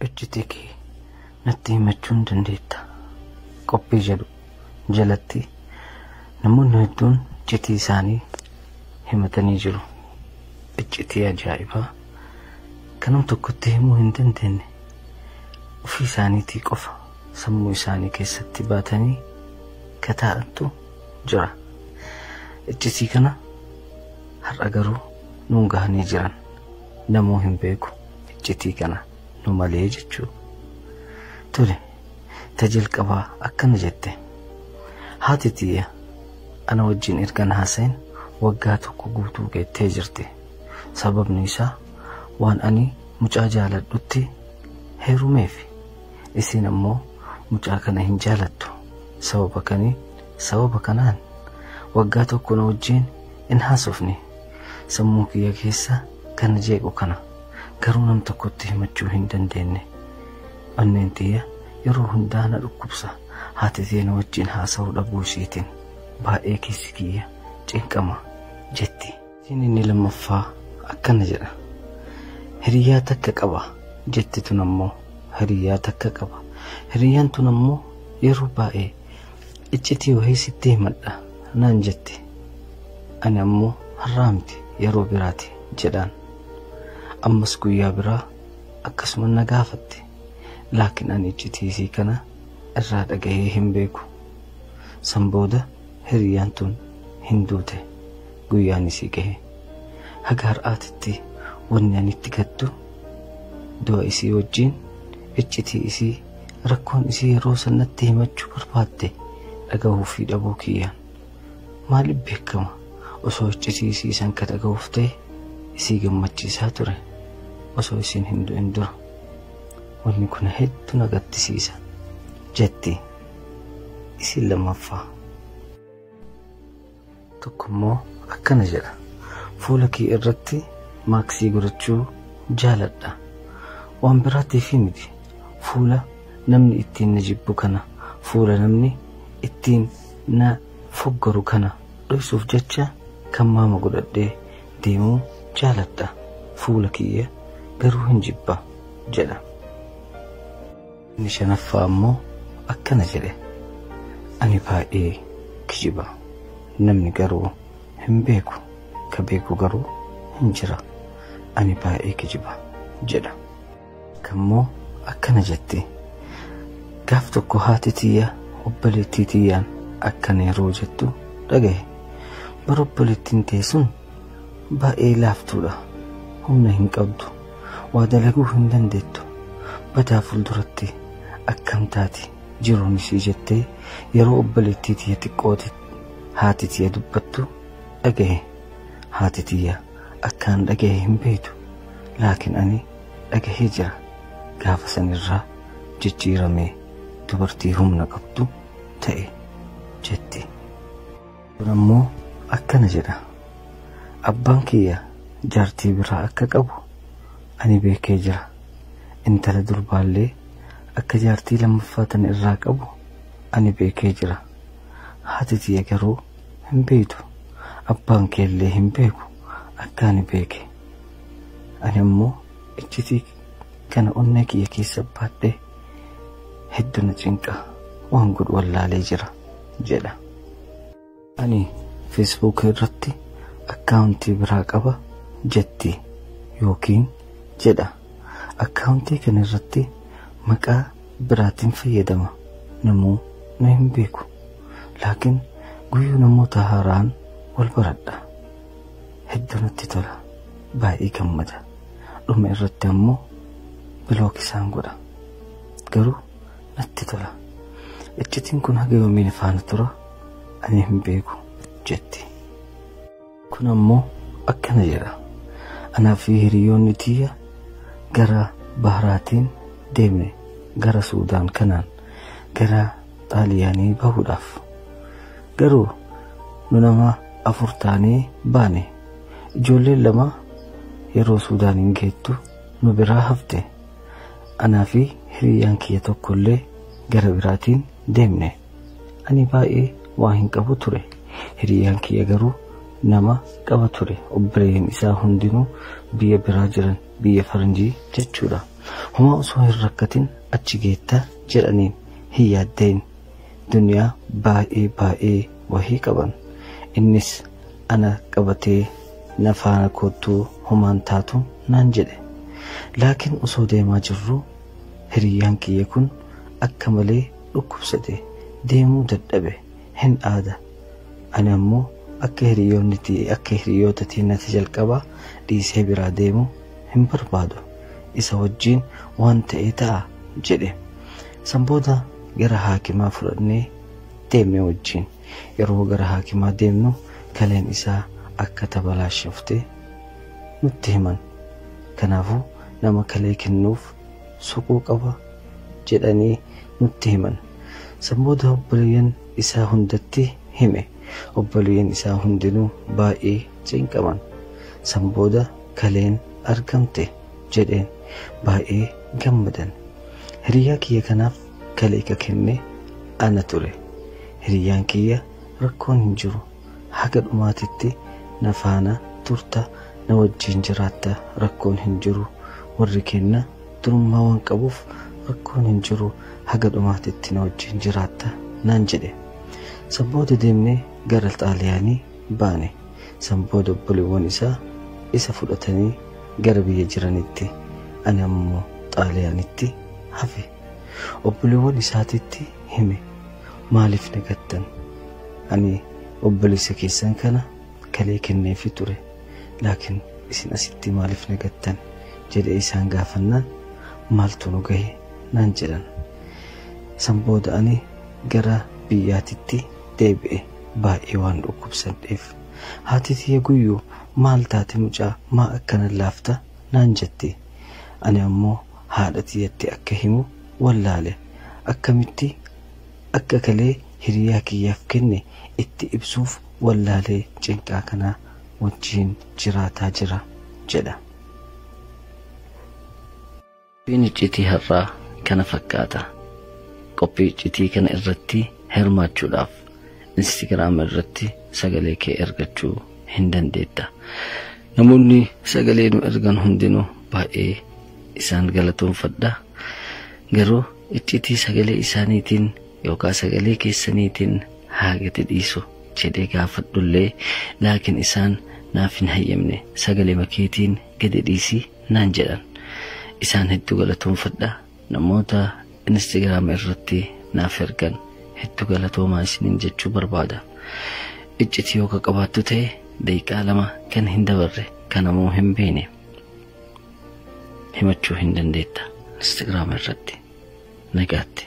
Iccitii kee natti himachuu hin dandeetta. Qophii jedhu jalatti namoonni hedduun iccitii isaanii himatanii jiru. Iccitii ajaa'ibaa kan nam tokkotti himuu hin dandeenye ofii isaaniitii qofa sammuu isaanii keessatti baatanii kataa'antu jira. Iccitii kana har'a garuu nuun gahanii jiran namuu hin beeku iccitii kana nu malee jechuu. Tole ta jalqabaa akkana jette. Haati tiyya ana wajjin ergan haasa'in waggaa tokko guutuu geettee jirti. Sababni isaa waan ani mucaa jaaladhutti heerumeef isiin ammoo mucaa kana hin jaalattu. Sababa kanaan waggaa tokko na wajjin hin haasofne. Sammuu kiyya keessa kana jeequ kana garuu nam tokkotti himachuu hin dandeenye. Onneen tiyya yeroo hundaa na dhukkubsa. Haati tiyya na wajjin haasa'uu dhabuu isheetiin baay'ee keessi kiyya cinqama jetti. Inni lammaffaa akkana jedha. Hiriyaa takka qaba jetti tun ammoo hiriyaa takka qaba. Hiriyyaan tun ammoo yeroo baay'ee iccitii wayii sitti himadha naan jetti. Ani ammoo har'aa miti yeroo biraati jedhaan. Ammas guyyaa biraa akkasuma na gaafatte. Laakiin ani iccitii isii kana irraa dhagahee hin beeku. San booda hiriyyaan tun hin duute guyyaan isii gahe. Haga har'aatitti wanni ani itti gaddu du'a isii wajjin iccitii isii rakkoon isii yeroo sanatti himachuu barbaadde dhagahuu fi dhabuu kiyyaan. Maaliif beekama osoo iccitii isii san ka dhagahuuf ta'e isii gammachiisaa ture osoo isiin hin du'in dura. Wanni kun hedduu na gaddisiisa jetti isiin lammaffaa. Tokko immoo akkana jedha. Fuula kee irratti maaksii godhachuu jaaladha. Waan biraatiif miti. Fuula namni ittiin na jibbu kana, fuula namni ittiin na foggaru kana dhoysuuf jecha kan maama godhadhee deemuu jaaladha. Fuula kiyya garuu hin jibba jedha. Inni shanaffaa ammoo akkana jedhe. Ani baay'ee kijiba. Namni garuu hin beeku. Ka beeku garuu hin jira. Ani baay'ee kijiba jedha. Kammoo akkana jetti. Gaaf tokko haati tiyya obboleettii tiyyaan akkana yeroo jettu dhagahe. Bara obboleettiin tee sun baay'ee laaftuudha. Humna hin qabdu. Waa dalaguu hin dandeettu. Badaa fuulduratti akkam taati jiruun isii jettee yeroo obboleettii tiyya xiqqooti haati tiyya dubbattu dhagahe. Haati tiyya akkaan dhagahe hin beektu. Laakiin ani dhagahee jira. Gaafa sanirraa jijjiiramee dubartii humna qabdu ta'e jetti. Kun ammoo akkana jedha. Abbaan kiyya jaartii biraa akka qabu ani beekee jira. Intala durbaallee akka jaartii lammaffaa tan irraa qabu ani beekee jira. Haati tiyya garuu hin beektu. Abbaan keellee hin beeku akka ani beeke. Ani ammoo iccitii kana onnee kiyya keessa baadhee hedduu na cinqa waan godhu wallaalee jira jedha. Ani feesbuuk irratti akkaawuntii biraa qaba jetti yookiin jedha. Akkaawuntii kana irratti maqaa biraatiin fayyadama. Namuu na hin beeku. Laakiin guyyuu namoota haaraan wal baradha. Hedduu natti tola. Baay'ee gammada. Dhuma irratti ammoo bilook isaan godha. Garuu natti tola. Iccitiin kun haga yoomiin faana tura ani hin beeku jetti. Kun ammoo akkana jedha. Anaa fi hiriyoonni tiyya gara Baharaatiin deemne gara Suudaan kanaan gara Xaaliyaanii bahuudhaaf. Garuu nu nama 4 taanee baane. Ijoolleen 2 yeroo Suudaaniin geettu nu biraa hafte. Anaa fi hiriyyaan kiyya tokkollee gara biraatiin deemne. Ani baay'ee waa hin qabu ture. Hiriyyaan kiyya garuu nama qaba ture. Obboleeyyiin isaa hundinuu biyya biraa jiran, biyya faranjii jechuudha. Homaa osoo hin rakkatin achi geetta jedhaniin hin yaaddeen. Duniyaa baay'ee baay'ee wahii qaban. Innis ana qabatee na faana koottuu homaan taatu naan jedhe. Laakiin osoo deemaa jirru hiriyyaan kiyya kun akka malee dhukkubsate, deemuu dadhabe, hin aada. Ani ammoo akka hiriyoonni akka hiriyoota tiinati jalqabaa dhiisee biraa deemuu hin barbaadu. Isa wajjiin waan ta'ee ta'a jedhe. San booda gara haakimaa fudhannee deemne wajjiin. Yeroo gara haakimaa deemnu kaleen isaa akka tabalaashofte nutti himan. Kanaafuu nama kalee kennuuf suquu qaba jedhanii nutti himan. San booda obboleeyyan isaa hundatti hime. Obboleeyyan isaa hundinuu baay'ee cinqaman. San booda kaleen argamte jedheen baay'ee gammadan. Hiriyaa kiyya kanaaf kalee ka kenne ana ture. Hiriyyaan kiyya rakkoon hin jiru. Haga dhumaatitti na faana turta, na wajjin jiraatta, rakkoon hin jiru. Warri kenna durummaa waan qabuuf rakkoon hin jiru, haga dhumaatitti na wajjin jiraatta naan jedhe. San booda deemnee gara Xaaliyaanii baane. San booda obboleewwan isaa isa fudhatanii gara biyya jiranitti, ani ammoo Xaaliyaanitti hafe. Obboleewwan isaatitti hime, maaliif na gattan? Ani obboleessa keessan kana kalee kenneefi ture. Laakiin isin asitti maaliif na gattan? Jedhee isaan gaafannaan maaltu nu gahe naan jedhan. San booda ani gara biyyaatitti deebi'e baay'ee waan dhukkubsadheef. Haati tiyya guyyuu maal taate mucaa, maa akkana laafta naan jette. Ani ammoo haadha tiyyatti akka himu wallaale. Akkamitti akka kalee hiriyaa kiyyaaf kenne itti ibsuuf wallaalee cinqaa kana wajjin jiraataa jira jedha. Qophiin icciitii har'aa kana fakkaata. Qophii icciitii kana irratti hirmaachuudhaaf Instagram irratti sagalee kee ergachuu hin dandeetta. Namoonni sagalee nu ergan hundinuu baay'ee isaan galatoonfadha. Garuu icciitii sagalee isaaniitiin yookaan sagalee keessaniitiin haa gadi dhiisu jedhee gaafadhullee, laakiin isaan naaf hin hayyamne, sagalee makeetiin gadi dhiisii naan jedhan. Isaan hedduu galatoonfadha. Namoota Instagram irratti naaf ergan hedduu galatoomaa isiniin jechuu barbaada. Icciitii yoo qabaattu ta'e daqiiqaa 2 kan hin dabarre kan ammoo hin beekne himachuu hin dandeetta Instagram irratti. Nagaatti.